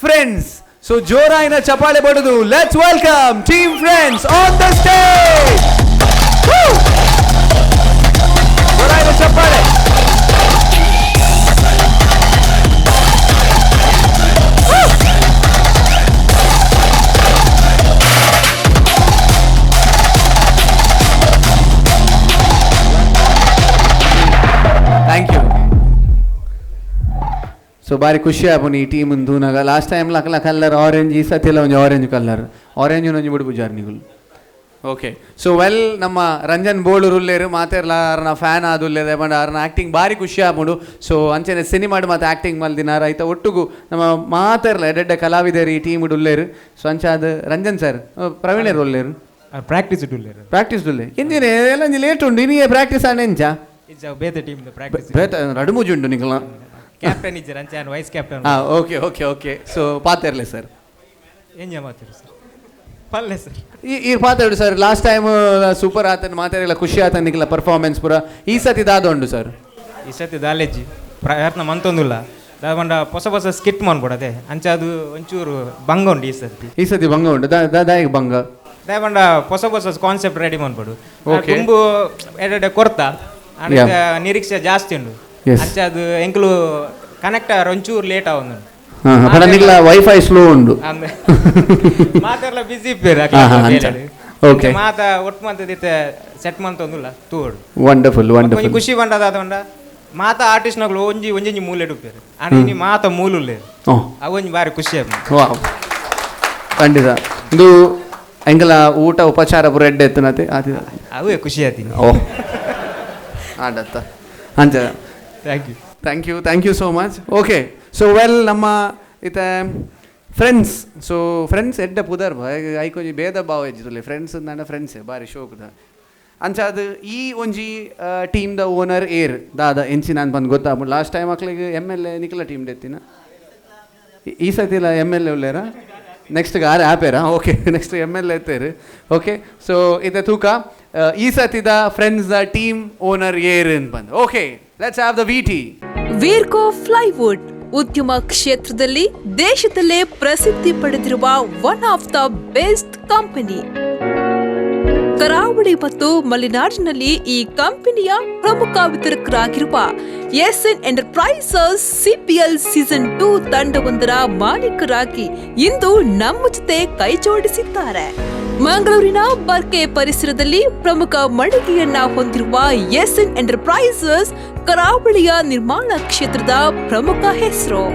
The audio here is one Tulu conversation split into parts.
Friends. So ಜೋರಾಯಿನ ಚಪಾಳೆ ಬಡದು let's welcome team Friends on the stage. ಜೋರಾಯಿನ ಚಪ್ಪಾಳೆ. Thank you. So ಬಾರಿ ಖುಷಿ ಆಪುಂಡು ಈ ಟೀಮ್ ತೂನಗ. ಲಾಸ್ಟ್ ಟೈಮ್ ಲಕಲ ಕಲರ್ ಆರೆಂಜ್, ಈ ಸತಿಲ ಒಂಜಿ ಆರೆಂಜ್ ಕಲರ್. ಆರೆಂಜ್ ಒಂಜಿ ಬುಡ್ಪುಜಾರ್ ನಿಗುಲು. ಓಕೆ, ಸೊ ವೆಲ್, ನಮ್ಮ ರಂಜನ್ ಬೋಳೂರು ಉಲ್ಲೇರು. ಮಾತೆರ್ಲ ಆರ್ನ ಫ್ಯಾನ್ ಆದುಲ್ಲೇದೆ ಪಂಡ ಆರ್ನ ಆ್ಯಕ್ಟಿಂಗ್ ಬಾರಿ ಖುಷಿ ಆಪುಂಡು. ಸೊ ಅಂಚನೆ ಸಿನಿಮಾಡ್ ಮಾತ ಆ್ಯಕ್ಟಿಂಗ್ ಮಲ್ದಿನಾರ್. ಐತ ಒಟ್ಟುಗು ನಮ್ಮ ಮಾತೆರ್ಲ ಎಡ್ಡೆಡ್ಡೆ ಕಲಾವಿದರು ಈ ಟೀಮ್ ಉಲ್ಲೇರು. ಸೊ ಅಂಚಾದ್ ರಂಜನ್ ಸರ್, ಪ್ರವೀಣರು ಉಲ್ಲೇರು. ಪ್ರಾಕ್ಟೀಸ್ ಉಲ್ಲೇರು. ಪ್ರಾಕ್ಟೀಸ್ ಉಲ್ಲೆ. ಎಂಜಿನ ಎಲ್ಲ ಒಂಜಿ ಲೇಟ್ ಉಂಡು, ಇನಿಯೇ ಪ್ರಾಕ್ಟೀಸ್ ಆಂಡ ಎಂಚ? ಇಜ್ಜ, ಬೇತೆ ಟೀಮ್ ಪ್ರಾಕ್ಟೀಸ್. ಬೇತೆ ರಡುಮುಜಿ ಉಂಡು ನಿಕಲ್ನ. ಕ್ಯಾಪ್ಟನ್ ಇಜ್ಜರ್, ಅಂಚೆ ವೈಸ್ ಕ್ಯಾಪ್ಟನ್. ಹಾಂ, ಓಕೆ ಓಕೆ ಓಕೆ. ಸೊ ಪಾತೆರ್ಲೆ ಸರ್. ಎಂಜ ಮಾತಿರು ಸರ್? ಪಲ್ಲೆ ಸರ್. ಈ ಈ ಪಾತಾಡು ಸರ್. ಲಾಸ್ಟ್ ಟೈಮ್ ಸೂಪರ್ ಆತನ, ಮಾತಾಡಿಲ್ಲ, ಖುಷಿ ಆತನ ನಿಕಲ ಪರ್ಫಾರ್ಮೆನ್ಸ್ ಪೂರ. ಈ ಸತಿ ದಾದ ಉಂಡು ಸರ್? ಈ ಸತಿ ದಾಲೇಜಿ ಪ್ರಯತ್ನ ಮಂತೊಂದುಲ್ಲ. ದಾದ ಹೊಸ ಹೊಸ ಸ್ಕಿಟ್ ಮನ್ಬೋಡದೆ, ಅಂಚೆ ಅದು ಒಂಚೂರು ಭಂಗ ಉಂಡು ಈ ಸತಿ. ಈ ಸತಿ ಭಂಗ ಉಂಡು. ದಾಯಗ್ ಭಂಗ? ದಾಯಪಂಡ ಹೊಸ ಹೊಸ ಕಾನ್ಸೆಪ್ಟ್ ರೆಡಿ ಮನ್ಬೋಡು. ತುಂಬು ಎಡೆ ಕೊರ್ತ ನಿರೀಕ್ಷೆ ಜಾಸ್ತಿ ಉಂಡು. ಅಂಚೆ ಅದು ಎಂಕುಲು ಕನೆಕ್ಟ್ ಒಂಚೂರು ಲೇಟ್ ಆವೊಂದುಂಡು. ಹಾಂ, ಪಂಡ ನಿಕಲ ವೈಫೈ ಸ್ಲೋ ಉಂಡು. ಮಾತೆರ್ಲ ಬಿಸಿ ಇಪ್ಪೇರು. ಹಾ, ಅಂಚ. ಮಾತ ಒಟ್ಟು ಮಂತದಿತ್ತೆ ಸೆಟ್ ಮಂತೊಂದುಲ್ಲ, ತೂವೊಡು. ವಂಡರ್ಫುಲ್. ಒಂಜಿ ವಂಡರ್ಫುಲ್. ಖುಷಿ ಬಂಡದ ಪಂಡ ಮಾತ ಆರ್ಟಿಸ್ಟ್ ನಗಳು ಒಂಜಿ ಒಂಜೊಂಜಿ ಮೂಲೆ ಉಪ್ಪೇರು. ಆಂಡ ಇನಿ ಮಾತ ಮೂಲುಲ್ಲೇರು. ಅವೊಂಜಿ ಬಾರಿ ಖುಷಿ ಆಪುಂಡು. ವಾವ್, ಖಂಡಿತ. ಇದು ಎಂಕಲ ಊಟ ಉಪಚಾರ ಪೂರ ಎಡ್ಡೆ ಎತ್ತುನತೆ ಅದು. ಅವೇ ಖುಷಿ ಆತೀನಿ. ಓ, ಆಡತ್ತ ಅಂಚ. Thank you. Thank you, thank you so much. Okay, so well, ನಮ್ಮ ಇತ್ತೆ ಫ್ರೆಂಡ್ಸ್. ಸೊ ಫ್ರೆಂಡ್ಸ್ ಎಡ್ಡೆ ಪುದರ್, ಐಕೊಂಜಿ ಭೇದ ಭಾವ ಇಜ್ಜಿಲ್ಲ. ಫ್ರೆಂಡ್ಸ್ ಅಂದಾಂಡ ಫ್ರೆಂಡ್ಸ್ ಬಾರಿ ಶೋಕುದ. ಅಂಚ ಅದು ಈ ಒಂಜಿ ಟೀಮ್ ದ ಓನರ್ ಏರ್, ದಾದ ಎಂಚಿನ ಅಂತ ಬಂದು ಗೊತ್ತಾಗ್ಬಿಟ್ಟು. ಲಾಸ್ಟ್ ಟೈಮ್ ಮಕ್ಳಿಗೆ ಎಮ್ ಎಲ್ ಎ ನಿಖಲ ಟೀಮ್ ಎತ್ತಿನ. ಈ ಸತಿಲ ಎಮ್ ಎಲ್ ಎ ಉಲ್ಲೇರ? ನೆಕ್ಸ್ಟ್ ಆರೆ ಆಪೇರಾ? ಓಕೆ, ನೆಕ್ಸ್ಟ್ ಎಮ್ ಎಲ್ ಎತ್ತೇರು. ಓಕೆ, ಸೊ ಇತ್ತೆ ತೂಕ ಈ ಸತಿದ ಫ್ರೆಂಡ್ಸ್ the team owner ಏರ್ ಅಂತ ಬಂದು. Okay, let's have the VT. ವೀರ್ಕೋ plywood ಉದ್ಯಮ ಕ್ಷೇತ್ರದಲ್ಲಿ ದೇಶದಲ್ಲೇ ಪ್ರಸಿದ್ಧಿ ಪಡೆದಿರುವ one of the best company. ಕರಾವಳಿ ಮತ್ತು ಮಲೆನಾಡಿನಲ್ಲಿ ಈ ಕಂಪನಿಯ ಪ್ರಮುಖ ವಿತರಕರಾಗಿರುವ ಎಸ್ಎನ್ ಎಂಟರ್ಪ್ರೈಸಸ್ ಸಿಪಿಎಲ್ ಸೀಸನ್ 2 ತಂಡವೊಂದರ ಮಾಲೀಕರಾಗಿ ಇಂದು ನಮ್ಮ ಜೊತೆ ಕೈಜೋಡಿಸಿದ್ದಾರೆ. ಮಂಗಳೂರಿನ ಬರ್ಕೆ ಪರಿಸರದಲ್ಲಿ ಪ್ರಮುಖ ಮಳಿಗೆಯನ್ನ ಹೊಂದಿರುವ ಎಸ್ಎನ್ ಎಂಟರ್ಪ್ರೈಸಸ್ ಕರಾವಳಿಯ ನಿರ್ಮಾಣ ಕ್ಷೇತ್ರದ ಪ್ರಮುಖ ಹೆಸರು.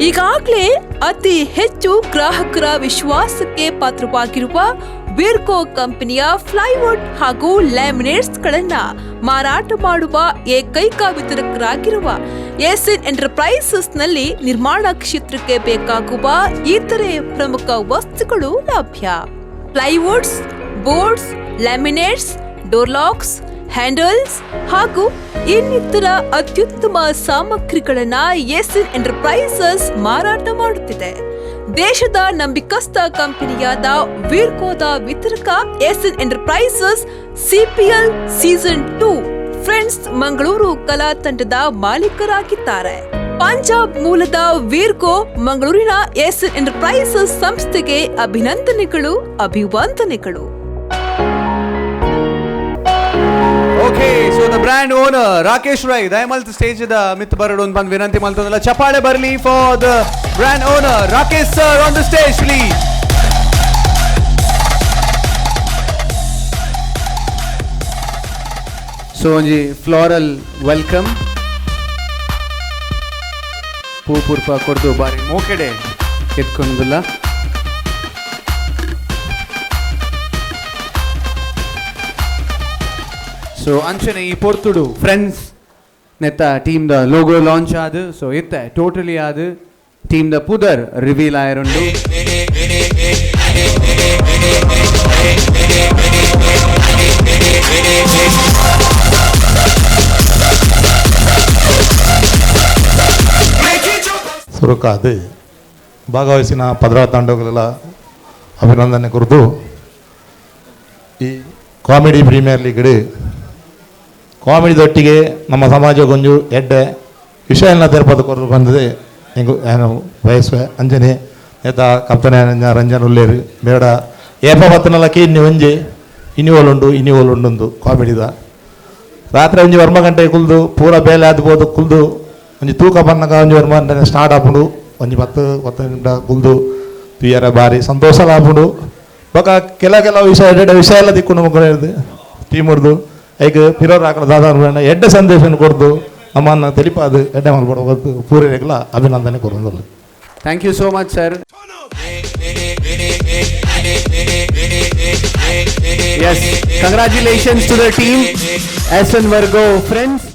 ಈಗಾಗಲೇ ಅತಿ ಹೆಚ್ಚು ಗ್ರಾಹಕರ ವಿಶ್ವಾಸಕ್ಕೆ ಪಾತ್ರವಾಗಿರುವ ವಿರ್ಕೋ ಕಂಪನಿಯ ಫ್ಲೈವುಡ್ ಹಾಗೂ ಲ್ಯಾಮಿನೇಟ್ಸ್ಗಳನ್ನ ಮಾರಾಟ ಮಾಡುವ ಏಕೈಕ ವಿತರಕರಾಗಿರುವ ಎಸ್ಎನ್ ಎಂಟರ್ಪ್ರೈಸಸ್ನಲ್ಲಿ ನಿರ್ಮಾಣ ಕ್ಷೇತ್ರಕ್ಕೆ ಬೇಕಾಗುವ ಇತರೆ ಪ್ರಮುಖ ವಸ್ತುಗಳು ಲಭ್ಯ. Plywoods, boards, laminates, door locks, handles ಹಾಗೂ ಇನ್ನಿತರ ಅತ್ಯುತ್ತಮ ಸಾಮಗ್ರಿಗಳನ್ನ ಎಸ್ಎನ್ ಎಂಟರ್ಪ್ರೈಸಸ್ ಮಾರಾಟ ಮಾಡುತ್ತಿದೆ. ದೇಶದ ನಂಬಿಕಸ್ಥ ಕಂಪನಿಯಾದ ವೀರ್ಕೋದ ವಿತರಕ SN enterprises CPL season 2 friends Mangaluru ಕಲಾ ತಂಡದ ಮಾಲೀಕರಾಗಿದ್ದಾರೆ. ಪಂಜಾಬ್ ಮೂಲದ ವೀರ್ಕೋ ಮಂಗಳೂರಿನ ಎಸ್ಎನ್ ಎಂಟರ್ಪ್ರೈಸಸ್ ಸಂಸ್ಥೆಗೆ ಅಭಿನಂದನೆಗಳು, ಅಭಿವಂದನೆಗಳು. Okay, so the brand owner Rakesh Rai ದಯಮಲ್ತ್ stage the ಮಿತ್ ಬರಡು ಅಂತ ಬಂದು ವಿನಂತಿ ಮಲ್ತೊಂದಲ್ಲ. ಚಪಾಳೆ ಬರಲಿ for the brand owner Rakesh sir on the stage, please. So ಒಂಜಿ ಫ್ಲೋರಲ್ welcome, ಪೂ ಪುರ್ಪ ಕೊರ್ದು ಬಾರಿ ಮೋಕೆಡೆ ಎತ್ಕೊಂದುಲ್ಲ. ಸೊ ಅಂಚನೆ ಈ ಪೊರ್ತುಡು ಫ್ರೆಂಡ್ಸ್ ನೆತ್ತ ಟೀಮ್ ದ ಲೋಗೋ ಲಾಂಚ್ ಆದ್, ಸೊ ಇತ್ತೆ ಟೋಟಲಿ ಆದ್ ಟೀಮ್ ದ ಪುದರ್ ರಿವೀಲ್ ಆಯರುಂಡು. ಸೊ ಸುರುಕಾದ್ ಭಾಗವಹಿಸಿನ ಪದರ ತಂಡಗಳೆಲ್ಲ ಅಭಿನಂದನೆ ಕೊರ್ದು, ಈ ಕಾಮಿಡಿ ಪ್ರೀಮಿಯರ್ ಲೀಗ್ ಕಾಮಿಡಿದೊಟ್ಟಿಗೆ ನಮ್ಮ ಸಮಾಜಕ್ಕೊಂಜು ಎಡ್ಡೆ ವಿಷಯನ ತೆರಪದ ಕೊರ್ದು ಬಂದದೆ ಎಂಕು ಏನು ಬಯಸುವೆ. ಅಂಜನೆ ನೇತ ಕಪ್ತನೆ ರಂಜನ್ ಉಲ್ಲೇರು ಬೇಡ ಏಪ ಬತ್ತನಲ್ಲ ಕೀನ್ನಿ ಒಂಜಿ ಇನಿ ಓಲುಂಡು ಇನಿ ಓಲುಂಡು ಕಾಮಿಡಿದ. ರಾತ್ರಿ ಒಂಜಿ ವರ್ಮ ಗಂಟೆ ಕುಲ್ದು ಪೂರ ಬೇಲೆ ಆದ್ಬೋದು ಕುಲ್ದು ಒಂಜಿ ತೂಕ ಬನ್ನಗ ಒಂಜಿ ವರ್ಮ ಗಂಟೆ ಸ್ಟಾರ್ಟ್ ಆಪುಂಡು. ಒಂಜಿ ಪತ್ತು ಪತ್ತು ನಿಮಿಷ ಕುಲ್ದು ತೂಯರ ಬಾರಿ ಸಂತೋಷ ಆಪುಂಡು. ಬೊಕ ಕೆಲ ಕೆಲವು ವಿಷಯ, ಎಡ್ಡೆ ವಿಷಯ ಎಲ್ಲ ದಿಕ್ಕು ನಮಕ್ ಟೀಮ್ ಹೊಡ್ದು ಐಕ್ ಪಿರೋರ್ ಆಕಡ ದಾದ ಎಡ್ಡೆ ಸಂದೇಶನ ಕೊಡ್ದು ನಮ್ಮನ್ನ ತೆಲಿಪಾದು ಎಡ್ಡೆ ಮಲ್ಪಡ ಪೂರೈಕೆಲ ಅಭಿನಂದನೆ ಕೊರೊಂದುಲ್ಲ. Thank you so much, sir. Yes, congratulations to the team SN Virgo friends.